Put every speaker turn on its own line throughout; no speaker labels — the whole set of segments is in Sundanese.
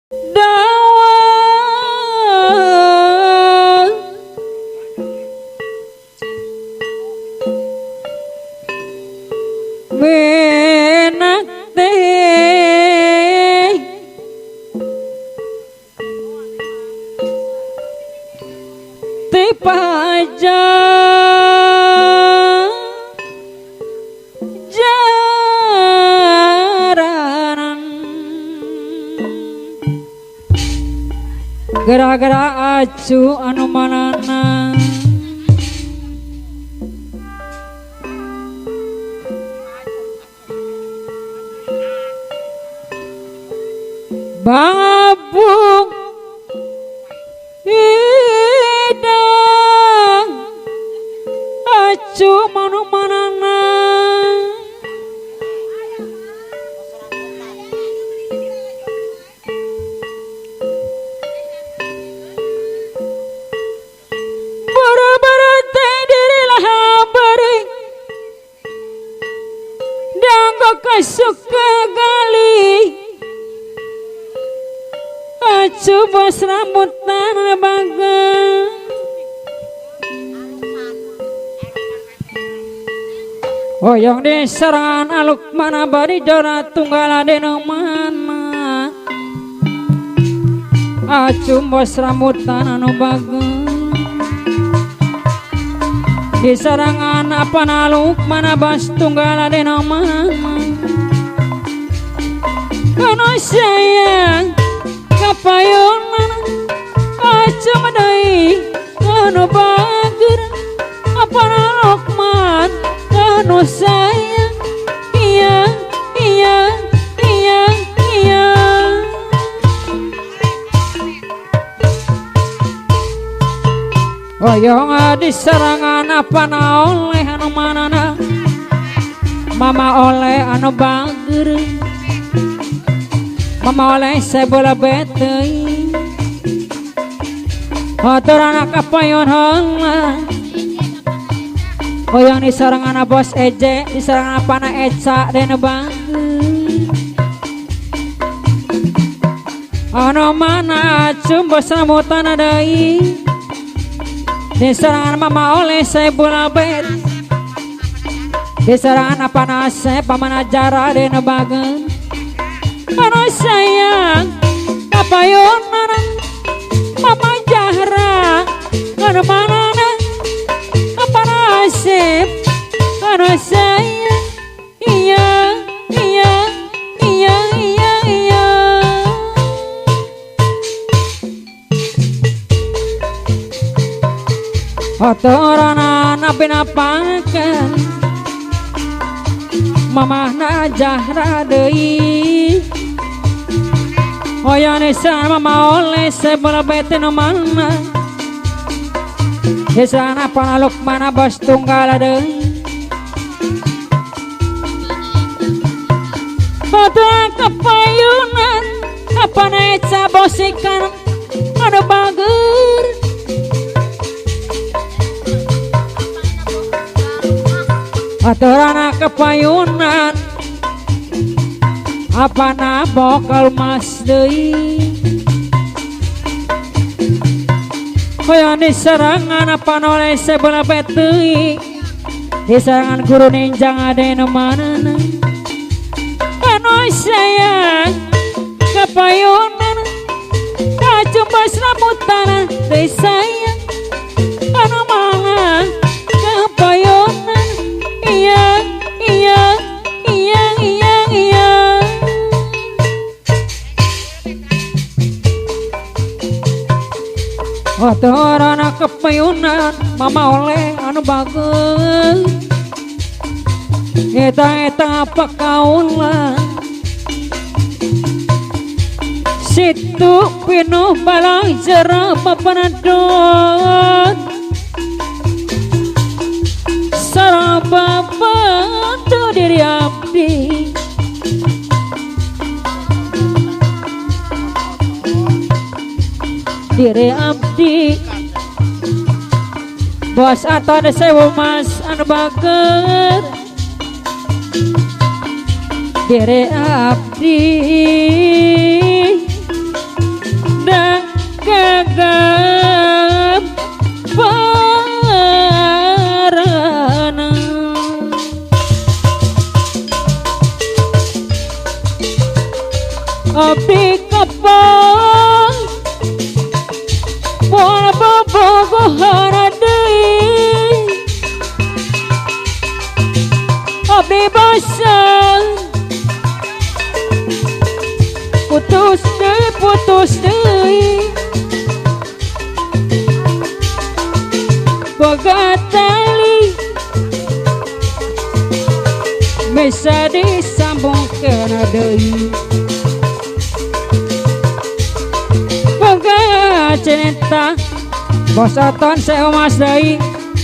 Dawa menak teh ti jaranan gara-gara acu anu manana babung hidang acu manu manana boro-boro teh diri lah beri danggo kasuka gali acu bos rambutan bagang hoyong di serangan aluk mana bari jora tunggal adeno mana acu bos rambutan anu bagang di serangan apa naluk mana bas tunggal adeno mana kono sayang kapayunan acu madai anu bager apa nalukman anu sayang iya iya iya iya hoyong di serangan apa na oleh anu manana mama oleh anu bager mama oleh sebola betei atur anak kapayun heula hoyong di serangan bos eje di serangan apa na eca dene bager anu mana acum bos rambutan deui di serangan mama oleh sebola bet di serangan apa nase pamana jara dene bager anu sayang kapayunan mama Jahra anu manana apa nasib anu sayang iya iya iya iya iya otorana napi-napakan mamahna Jahra deui hoyong di mama oleh sebola bete no mana di sana panaluk mana bos tunggal deui otorana kapayunan apa neca bosikan anu bager aturana kepayunan apa na bokal mas deui hoyong di serangan apa noleh sebola beteuy di serangan guru ninjang ade nu manana anu sayang kepayunan kacung bas rambutan deui sayang anu mana kepayunan iya iya iya iya iya aturana kepayunan mama oleh anu bagus eta-eta apa kaula situ pinuh balang jerah papanadon saraba bantu diri abdi diri abdi bos atau ada sewu mas anu bager diri abdi deui. Boga cinta bos Oton seomas deui,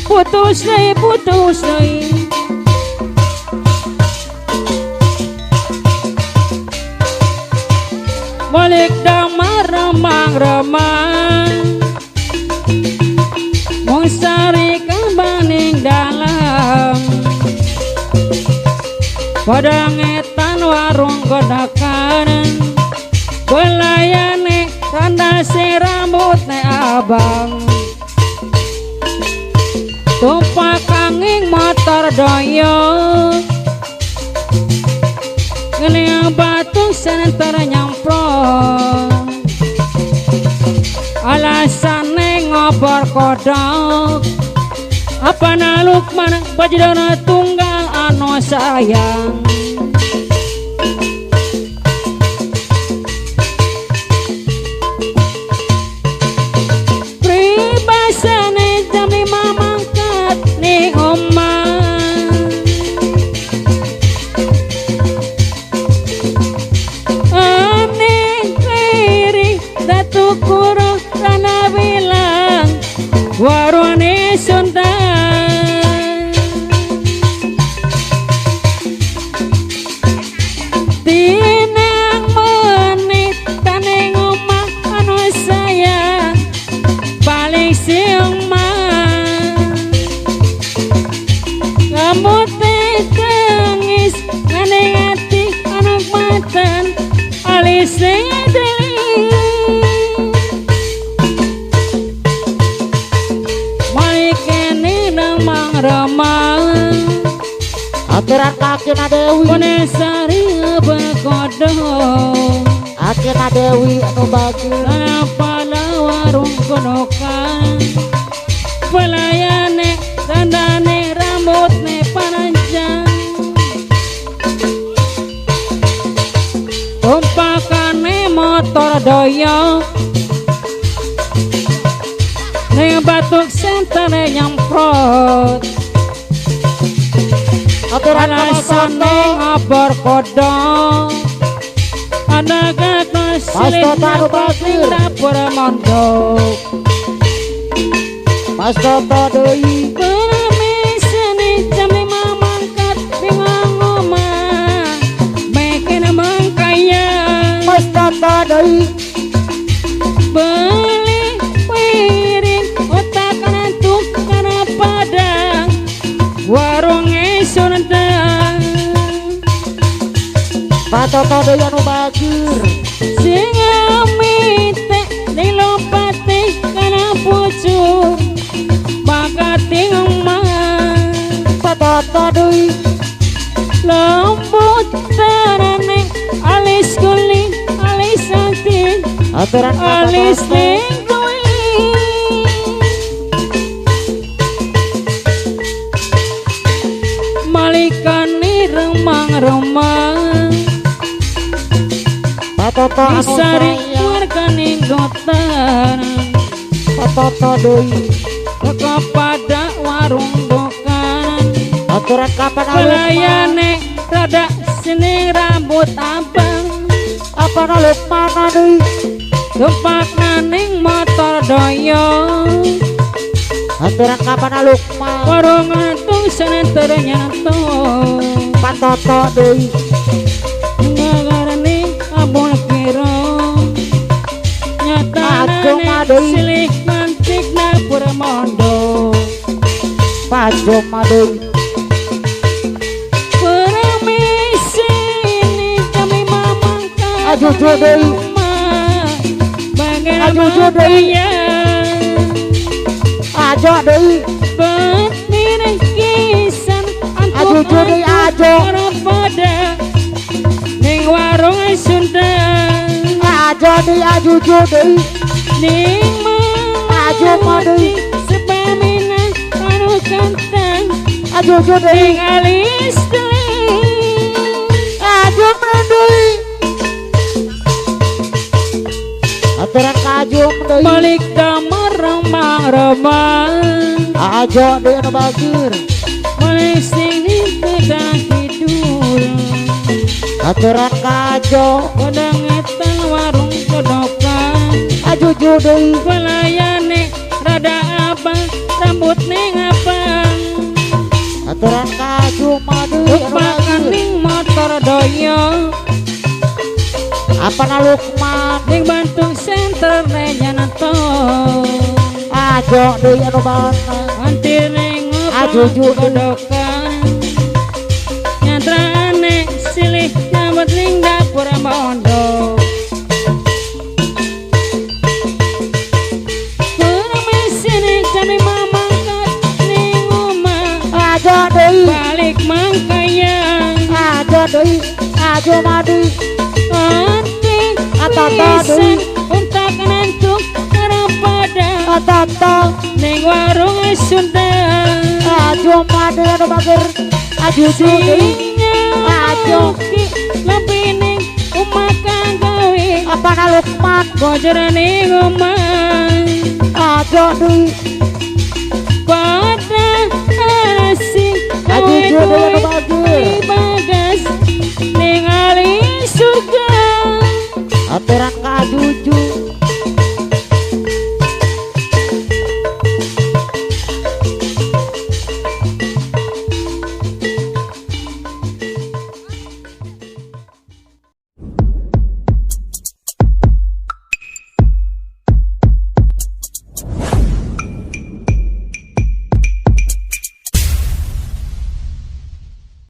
putus deui putus deui. Balik damar remang-remang mung sari kembaning dalam padang etan warung godakan belayane tanda si rambutne abang tumpak angin motor doyok ngene batu senter nyamprot alasane ngobor kodok apa na Lukman bajidana tunggal anu sayang. Pribasane jam 5 mangkat ning omah tukuro tanah bilang warune Sunda tinang menit taning omah anu saya paling siang mah kamu tengis ngane ati anak matan alis remang
aturan Akina Dewi
Bonesari bekodong
Akina Dewi anu bageur
pada warung konokan pelayane dandane rambutne panjang tumpakane motor doyok ning batuk sentene nyemprot alasane ngobor kodong ana gatos silih dapur mondok
Mas Toto deui
permisene jam 5 mangkat ning omah meken mangkaya
Mas Toto deui
beli piring otak kantuk kana padang warung Sunda
Pak Toto deui anu bageur
sing amite nilopate kana pucuk bakati omah
Pak Toto deui
lembut tarane alis kuling alis ati
aturan
alis ning malikane remang-remang
Pak Toto anu
sari
sayang
wargane gotan
Pak Toto deui
kepada warung dokan
aturan kapan
pelayane rada sini rambut abang
apa Lukman deui
tumpak naning motor doyong
aturan kapan Lukman
warung antung senter nyanto
Pak Toto deui
ngagarane abon kira nyatane silih mantik dapur mondo
Pak Joma deui
permisi ini jam 5 mangkat
ajuju deui ajuju deui ajo deui
betirih kisan
ajuju deui ajo
pada ning warung Sunda
ajo deui ajuju deui
ning
ajo mah deui
sepamina anu kantang
ajuju deui
ning alis deui
ajo mah deui aturan ka ajo deui
balik damar remang-remang
ajo deui anu bageur
balik sini kita tidur
Aturan kajo.
Kodangetan warung kodokan.
Ajuju deui.
Pelayane rada abang rambut ning abang.
Aturan kaju madu.
Upakan ning motor doyo.
Apa na Lukman
ning Bantung Center renyananto.
Ajo deui anu bana.
Antir ning
Ajuju
kodokan. Nyantrane silih nyambut ning dapur mondo.
Ajo deui.
Balik mangkaya.
Ajo deui. Ajo madu.
Anti
Atata deui.
Untak nantuk karapada.
Atata
ning warung Sunda.
Ajo madu anu bager. Ajuju deui. Ajo
lebih ning omah kang gawe.
Apa na Lukman
bojor ning omah.
Ajo deui.
Balik